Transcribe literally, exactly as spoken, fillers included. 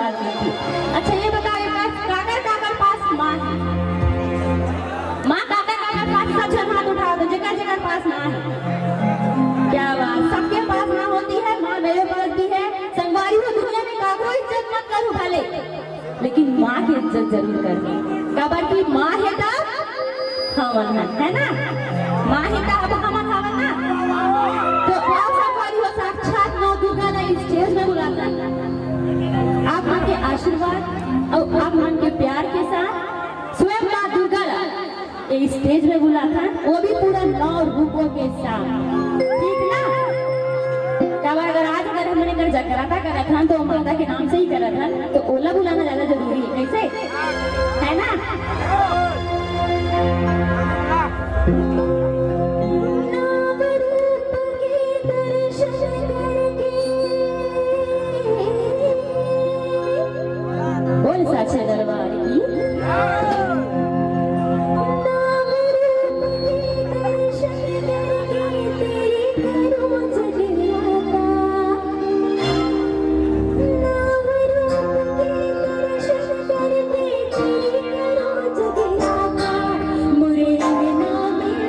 अच्छा, ये बताओ, ये पास, काकर काकर पास माँ हे? माँ, काकर काकर पास, सब झन हाथ उठाओ तो, जेकर जेकर पास माँ हे। क्या बात, सबके पास माँ होती है, माँ मेरे पास भी है। संगवारी हो, दुनिया में काकरो इज्जत मत करू भले, लेकिन माँ के इज्जत जरूर करहू, काबर कि माँ हे तब हमन हन, है ना? माँ हे तब हमन हवन ना। तो आओ संगवारी हो, साक्षात नौ दुर्गा ला इस stage में बुलाथन। आप मन के आशीर्वाद अउ आप मन के प्यार के साथ स्वयं माँ दुर्गा ला ये stage में बुलाथन, वो भी पूरा नौ रूपों के साथ, ठीक ना? काबर अगर आज अगर हमन एकर जगराता करत हन, तो माता के नाम से ही करत हन, तो ओला बुलाना ज्यादा जरूरी है, कैसे? है ना? नव रूप के दर्शन करके बोल साचे दरबार की। नाम रूप के दर्शन करके तेरे करूं जगराता। नाम रूप के दर्शन करके तेरे करूं जगराता। मोरे अंगना में